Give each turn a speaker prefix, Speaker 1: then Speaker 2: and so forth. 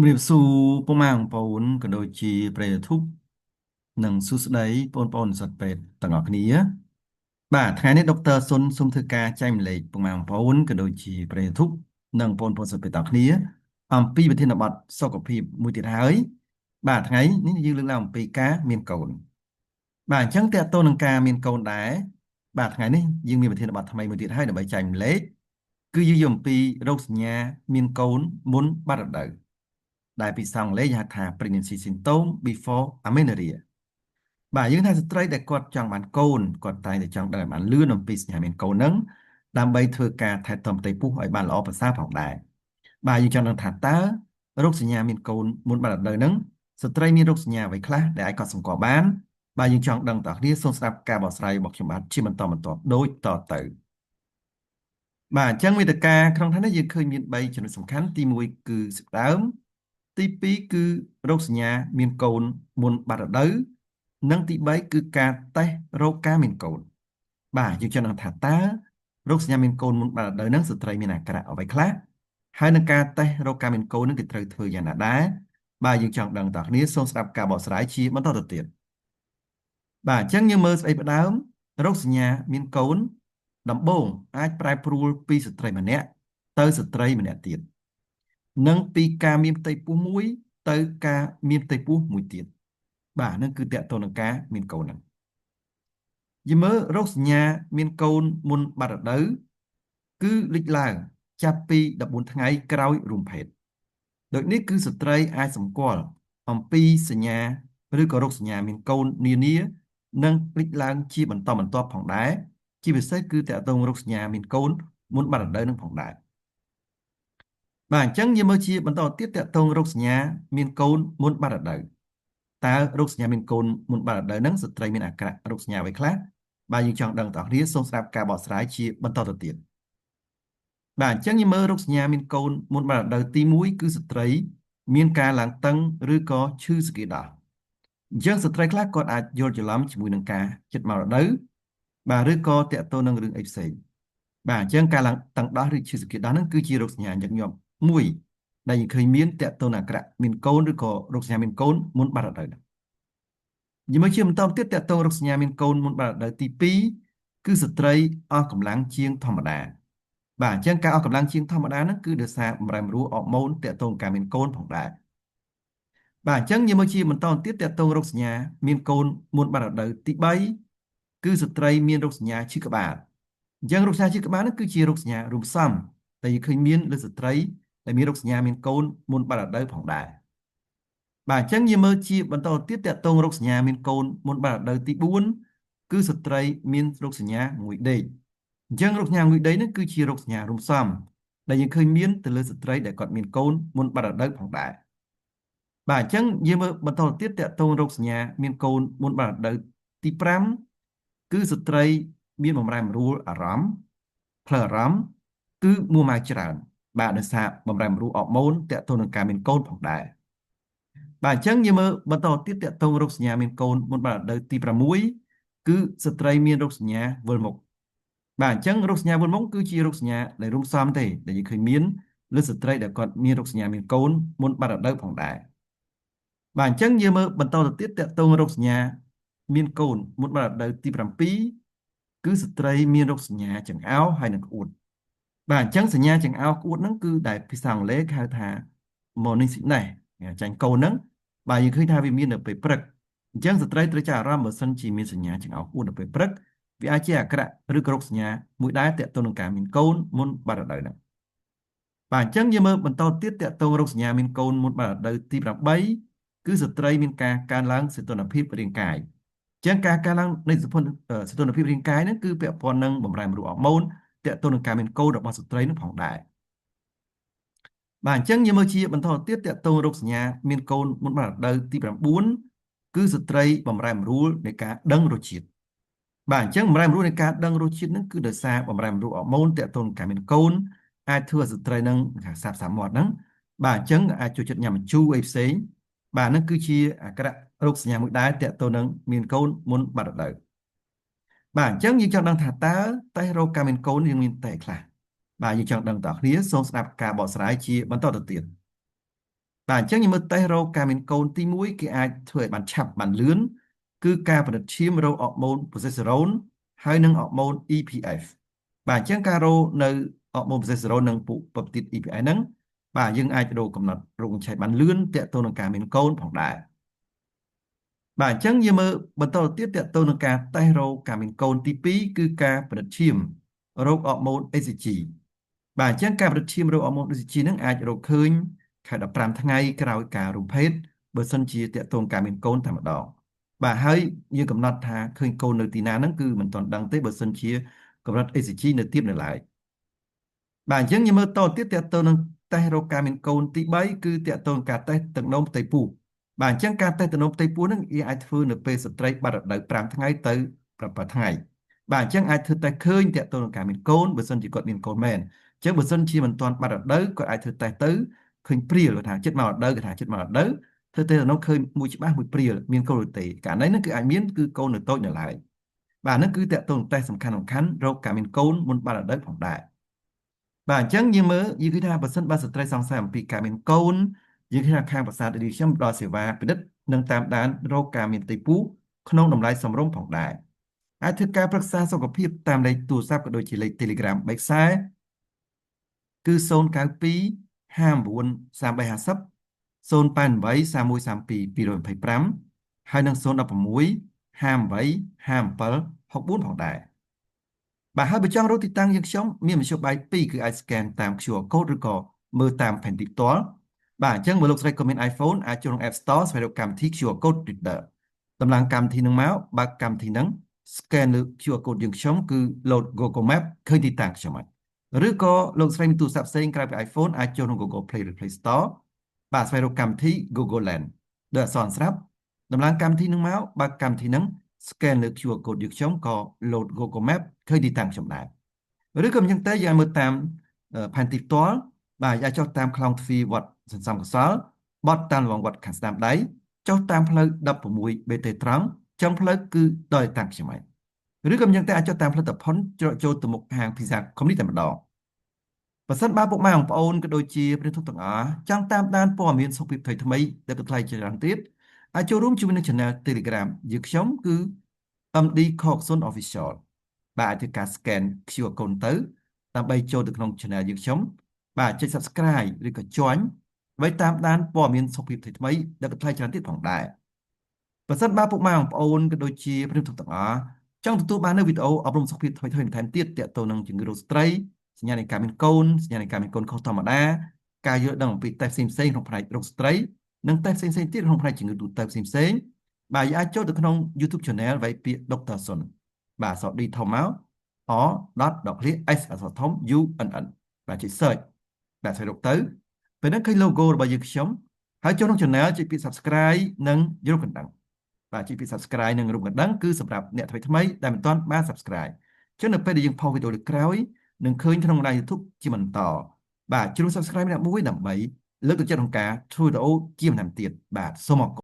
Speaker 1: ជំរាបសួរពុកម៉ែបងប្អូនក៏ដូចជាប្រិយធុបនិងសួស្តីបងប្អូននិស្សិតពេទ្យទាំងអស់គ្នាបាទថ្ងៃនេះដុកទ័រសុនសូមធ្វើការចែកម្លែកពុកម៉ែបងប្អូនក៏ដូចជាប្រិយធុបនិងបងប្អូនសិស្សពេទ្យទាំងអស់គ្នាអំពីប្រធានបទសុខភាពមួយទៀតហើយបាទថ្ងៃនេះយើងលើកឡើងអំពីការមានកូនបាទអញ្ចឹងតើតើនឹងការមានកូនដែរបាទថ្ងៃនេះយើងមានប្រធានបទថ្មីមួយទៀតហើយដើម្បីចែកម្លែកគឺយើងយកអំពីរោគសញ្ញាមានកូនមុនបាត់រដូវដែលភាសាអង់គ្លេសហៅថា pregnancy symptom before amenorrhea បាទយើងថាស្ត្រីដែលគាត់ចង់បានកូនគាត់តែងតែចង់ដឹងឲ្យបានលឿនអំពីសញ្ញាមានកូនហ្នឹងដើម្បីធ្វើការថែទាំផ្ទៃពោះឲ្យបានល្អប្រសើរផងដែរបាទយើងចង់ដឹងថាតើរោគសញ្ញាមានកូនមុនបាត់រដូវហ្នឹងស្ត្រីមានរោគសញ្ញាអ្វីខ្លះដែលអាចកត់សម្គាល់បានបាទយើងចង់ដឹងតើគ្នាសូមស្ដាប់ការបកស្រាយរបស់ខ្ញុំបាទជាបន្តបន្ទាប់ដូចតទៅបាទអញ្ចឹងវេទិកាក្នុងថ្ងៃនេះយើងឃើញមាន3ចំណុចសំខាន់ទី1គឺស្ដើមទី2គឺរោគសញ្ញាមានកូនមុនបាត់រដូវនិងទី3គឺការតេស្តរោគការមានកូនបាទយើងចង់ដឹងថាតើរោគសញ្ញាមានកូនមុនបាត់រដូវហ្នឹងស្ត្រីមានអាការៈអ្វីខ្លះហើយនឹងការតេស្តរោគការមានកូនហ្នឹងគេត្រូវធ្វើយ៉ាងណាដែរបាទយើងចង់ដឹងតើគ្នាសូមស្ដាប់ការបកស្រាយជាបន្តទៅទៀតបាទអញ្ចឹងយើងមើលស្អីផ្ដើមរោគសញ្ញាមានកូនដំបូងអាចប្រែប្រួលពីស្ត្រីម្នាក់ទៅស្ត្រីម្នាក់ទៀតនិងពីការមានផ្ទៃពោះមួយទៅការមានផ្ទៃពោះមួយទៀតបាទនឹងគឺតកតទៅនឹងការមានកូនហ្នឹងយមើលរោគសញ្ញាមានកូនមុនបាត់រដូវគឺលេចឡើងចាប់ពី14ថ្ងៃក្រោយរួមភេទដូចនេះគឺស្ត្រីអាចសម្គាល់អំពីសញ្ញាឬក៏រោគសញ្ញាមានកូននានានិងលេចឡើងជាបន្តបន្ទាប់ផងដែរជាពិសេសគឺតកតងរោគសញ្ញាមានកូនមុនបាត់រដូវនឹងផងដែរបាទអញ្ចឹងយើងមើលជាបន្តទៀតតកតងរោគសញ្ញាមានកូនមុនបាត់រដូវតើរោគសញ្ញាមានកូនមុនបាត់រដូវហ្នឹងស្ត្រីមានអាក្រក់រោគសញ្ញាអ្វីខ្លះបាទយើងចង់ដឹងតើគ្នាសូមស្ដាប់ការបកស្រាយជាបន្តទៅទៀតបាទអញ្ចឹងយើងមើលរោគសញ្ញាមានកូនមុនបាត់រដូវទី1គឺស្ត្រីមានការឡើងតឹងឬក៏ឈឺសង្កេដោះអញ្ចឹងស្ត្រីខ្លះគាត់អាចយល់ច្រឡំជាមួយនឹងការចិត្តមករដូវបាទឬក៏តាក់ទងនឹងរឿងអីផ្សេងបាទអញ្ចឹងការឡើងតឹងដោះឬឈឺសង្កេដោះហ្នឹងគឺជារោគសញ្ញាញឹកញាប់មួយដែលយើងឃើញមានតាក់ទងនឹងអាក្រក់មានកូនឬក៏រោគសញ្ញាមានកូនមុនបាត់រដូវហ្នឹងយមើលជាបន្តទៀតតាក់ទងរោគសញ្ញាមានកូនមុនបាត់រដូវទី2គឺស្ត្រីអស់កម្លាំងជាងធម្មតាបាទអញ្ចឹងការអស់កម្លាំងជាងធម្មតាហ្នឹងគឺដោយសារបម្រែបម្រួលអរម៉ូនតាក់ទងការមានកូនផងដែរបាទអញ្ចឹងយើងមកជាបន្តទៀតតាក់ទងរោគសញ្ញាមានកូនមុនបាត់រដូវទី3គឺស្ត្រីមានរោគសញ្ញាឈឺក្បាលអញ្ចឹងរោគសញ្ញាឈឺក្បាលហ្នឹងគឺជារោគសញ្ញារួមផ្សំដែលយើងឃើញមានលើស្ត្រីដែលមានរោគសញ្ញាមានកូនមុនបាត់រដូវផងដែរបាទអញ្ចឹងយើងមើលជាបន្តទៀតតកតងរោគសញ្ញាមានកូនមុនបាត់រដូវទី4គឺស្ត្រីមានរោគសញ្ញាងុយដេកអញ្ចឹងរោគសញ្ញាងុយដេកហ្នឹងគឺជារោគសញ្ញារួមផ្សំដែលយើងឃើញមានទៅលើស្ត្រីដែលគាត់មានកូនមុនបាត់រដូវផងដែរបាទអញ្ចឹងយើងមើលបន្តទៀតតកតងរោគសញ្ញាមានកូនមុនបាត់រដូវទី5គឺស្ត្រីមានបំរែបំរួលអារម្មណ៍ផ្លូវអារម្មណ៍គឺមួម៉ៅច្រើនបាទដោយសារបំរែបំរួលអរម៉ូនតកតងនឹងការមានកូនផងដែរបាទអញ្ចឹងយើងមើលបន្តទៀតតកតងរោគសញ្ញាមានកូនមុនបាត់រដូវទី6គឺស្ត្រីមានរោគសញ្ញាវិលមុខបាទអញ្ចឹងរោគសញ្ញាវិលមុខគឺជារោគសញ្ញាដែលរួមផ្សំទេដែលយើងឃើញមានលើស្ត្រីដែលគាត់មានរោគសញ្ញាមានកូនមុនបាត់រដូវផងដែរបាទអញ្ចឹងយើងមើលបន្តទៅទៀតតកតងរោគសញ្ញាមានកូនមុនបាត់រដូវទី7គឺស្ត្រីមានរោគសញ្ញាចង្អោរហើយនិងក្អួតបាទអញ្ចឹងសញ្ញាចង្អោរក្អួតហ្នឹងគឺដែលភាសាអង់គ្លេសហៅថា morning sickness ចាញ់កូនហ្នឹងបាទយើងឃើញថាវាមាននៅពេលព្រឹកអញ្ចឹងស្ត្រីត្រូវចាប់អារម្មណ៍បើសិនជាមានសញ្ញាចង្អោរក្អួតនៅពេលព្រឹកវាអាចជាអាក្រក់ឬក៏រោគសញ្ញាមួយដែរទាក់ទងនឹងការមានកូនមុនបាត់រដូវហ្នឹងបាទអញ្ចឹងយើងមើលបន្តទៀតទាក់ទងរោគសញ្ញាមានកូនមុនបាត់រដូវទី8គឺស្ត្រីមានការកើនឡើងសីតុណ្ហភាពរាងកាយអញ្ចឹងការកើនឡើងនៃសីតុណ្ហភាពរាងកាយហ្នឹងគឺពាក់ព័ន្ធនឹងបំរែបំរួលអរម៉ូនទាក់ទងនឹងការមានកូនរបស់ស្ត្រីនឹងផងដែរបាទអញ្ចឹងយើងមើលជាបន្តទៀតតកតងរោគសញ្ញាមានកូនមុនបាត់រដូវទី9គឺស្ត្រីបំរែបំរួលនៃការដឹងរសជាតិបាទអញ្ចឹងបំរែបំរួលនៃការដឹងរសជាតិហ្នឹងគឺដោយសារបំរែបំរួលអរម៉ូនតកតងនឹងការមានកូនអាចធ្វើឲ្យស្ត្រីនឹងសាបសាមាត់ហ្នឹងបាទអញ្ចឹងអាចចូលចិត្តញ៉ាំម្ជូរអីផ្សេងបាទហ្នឹងគឺជាអាក្រក់រោគសញ្ញាមួយដែរតកតងនឹងមានកូនមុនបាត់រដូវបាទអញ្ចឹងយើងចង់ដឹងថាតើតេស្តរោគការមានកូនយើងមានតេស្តខ្លះបាទយើងចង់ដឹងតើគ្នាសូមស្ដាប់ការបកស្រាយជាបន្តទៅទៀត បាទអញ្ចឹងយើងមើលតេស្តរកការមានកូនទី1គេអាចធ្វើឲ្យបានឆាប់បានលឿនគឺការផលិតឈាមរកអរម៉ូនប្រូសេស្តេរ៉ូនហើយនិងអរម៉ូន EPF បាទអញ្ចឹងការរកនៅអរម៉ូនប្រូសេស្តេរ៉ូននិងពួកប៉េプទីត EPF ហ្នឹងបាទយើងអាចរកកំណត់រោគវិនិច្ឆ័យបានលឿនទាក់ទងនឹងការមានកូនផងដែរបាទអញ្ចឹងយើងមើលបន្តទៀតទាក់ទងនឹងការតេស្តរកការមានកូនទី2គឺការផលិតឈាមរោគអរម៉ូន HCG បាទអញ្ចឹងការផលិតឈាមរោគអរម៉ូន HCG ហ្នឹងអាចរកឃើញខែ15ថ្ងៃក្រោយការរំភេទបើសិនជាទាក់ទងការមានកូនតែម្ដងបាទហើយយើងកំណត់ថាឃើញកូននៅទីណាហ្នឹងគឺមិនទាន់ដឹងទេបើសិនជាកម្រិត HCG នៅទាបនៅឡើយបាទអញ្ចឹងយើងមើលតទៀតទាក់ទងនឹងតេស្តរកការមានកូនទី3គឺទាក់ទងការតេស្តទឹកនោមផ្ទៃពោះបាទអញ្ចឹងការតេស្តទឹកនោមផ្ទៃពោះហ្នឹងវាអាចធ្វើនៅពេលស្ត្រីបាត់រដូវ5ថ្ងៃទៅ7ថ្ងៃបាទអញ្ចឹងអាចធ្វើតេស្តឃើញទាក់ទងនឹងការមានកូនបើសិនជាគាត់មានកូនមែនអញ្ចឹងបើសិនជាមិនទាន់បាត់រដូវគាត់អាចធ្វើតេស្តទៅឃើញព្រាលគាត់ថាចិត្តមករដូវគាត់ថាចិត្តមករដូវធ្វើតេស្តនោះឃើញមួយច្បាស់មួយព្រាលមានកូនឬទេករណីហ្នឹងគឺអាចមានគឺកូននៅតូចនៅឡើយបាទហ្នឹងគឺទាក់ទងតេស្តសំខាន់សំខាន់រកការមានកូនមុនបាត់រដូវផងដែរបាទអញ្ចឹងយើងមើលយើងឃើញថាបើសិនបើស្ត្រីសង្ស័យអំពីការមានកូនយើងឃើញថាខាងប្រាសាទរីខ្ញុំផ្ដល់សេវាពិនិត្យនិងតាមដានរកការមានផ្ទៃពោះក្នុងតម្លៃសមរម្យផងដែរអាចធ្វើការប្រឹក្សាសុខភាពតាមលេខទូរស័ព្ទក៏ដូចជាលេខ Telegram 3ខ្សែគឺ092 59 3350 088 3132 225ហើយនិង016 58 57 64ផងដែរបាទហើយបើចង់រកទីតាំងយើងខ្ញុំមានមធ្យោបាយពីរគឺអាច scan តាម QR code ឬក៏មើលតាមផែនទីផ្ទាល់បាទអញ្ចឹងបើលោកស្រីក៏មាន iPhone អាចចូលក្នុង App Store ស្វែងរកកម្មវិធី QR code Reader តម្លើងកម្មវិធីនឹងមកបើកកម្មវិធីនឹង scan លើ QR code យើងខ្ញុំគឺ load Google Map ឃើញទីតាំងខ្ញុំហើយឬក៏លោកស្រីមានទូរស័ព្ទផ្សេងក្រៅពី iPhone អាចចូលក្នុង Google Play ឬ Play Store បាទស្វែងរកកម្មវិធី Google Lens ដោយអក្សរស្រាប់តម្លើងកម្មវិធីនឹងមកបើកកម្មវិធីនឹង scan លើ QR code យើងខ្ញុំក៏ load Google Map ឃើញទីតាំងខ្ញុំដែរឬក៏មិនចឹងទេយើងអាចមើលតាមផែនទីផ្ទាល់បាទអាចចុះតាមខ្លោងទ្វារវត្តសន្សំកុសលបត់តាមលងវត្តខាងស្ដាំដៃចុះតាមផ្លូវ16 BT ត្រង់ចុងផ្លូវគឺដល់តាំងខ្ញុំហើយឬក៏មិនចឹងទេអាចចុះតាមផ្លូវតផុនច្រកចូលទៅមុខហាង Pizza ខុមនេះតែម្ដងបើសិនបើពុកម៉ែបងប្អូនក៏ដូចជាព្រះធុកទាំងអស់ចង់តាមដានព័ត៌មានសុខភាពថ្មីថ្មីដែលក៏ថ្លៃច្រើនទៀតអាចចូលរួមជាមួយនឹង Channel Telegram យើងខ្ញុំគឺ MD Khoksun Official បាទអាចធ្វើការ scan QR code ទៅដើម្បីចូលទៅក្នុង Channel យើងខ្ញុំបាទចុច Subscribe ឬក៏ Join ដើម្បីតាមដានព័ត៌មានសុខភាពថ្មីថ្មីដែលក៏ថ្លៃច្រើនទៀតផងដែរបើសិនបើពុកម៉ែបងប្អូនក៏ដូចជាព្រះធុកទាំងអស់ចង់ទទួលបាននូវវីដេអូអប់រំសុខភាពថ្មីថ្មីបន្ថែមទៀតទាក់ទងនឹងជំងឺរោគស្ត្រីសញ្ញានៃការមានកូនសញ្ញានៃការមានកូនខុសធម្មតាការយល់ដឹងអំពីតេស្តផ្សេងៗក្នុងផ្នែករោគស្ត្រីនិងតេស្តផ្សេងៗទៀតក្នុងផ្នែកជំងឺទូទៅផ្សេងៗបាទយើងអាចចូលទៅក្នុង YouTube Channel វាយពាក្យ Dr. Sun បាទអក្សរ D ធំមក O dot ដកឃ្លា S អក្សរធំ U N N បាទចុច search បាទស្វែងរកទៅពេលហ្នឹងឃើញ logo របស់យើងខ្ញុំហើយចូលក្នុង channel ចុចពាក្យ Subscribe និងរូបកណ្ដឹងបាទចុចពាក្យ Subscribe និងរូបកណ្ដឹងគឺសម្រាប់អ្នកថ្មីថ្មីដែលមិនទាន់បាន Subscribe ចឹងនៅពេលដែលយើងផុសវីដេអូលើក្រោយនឹងឃើញក្នុងបណ្ដាញ YouTube ជាបន្តបាទជ្រុំ Subscribe ម្នាក់មួយដើម្បីលើកទឹកចិត្តក្នុងការធ្វើវីដេអូជាបន្ថែមទៀតបាទសូមអរគុណ។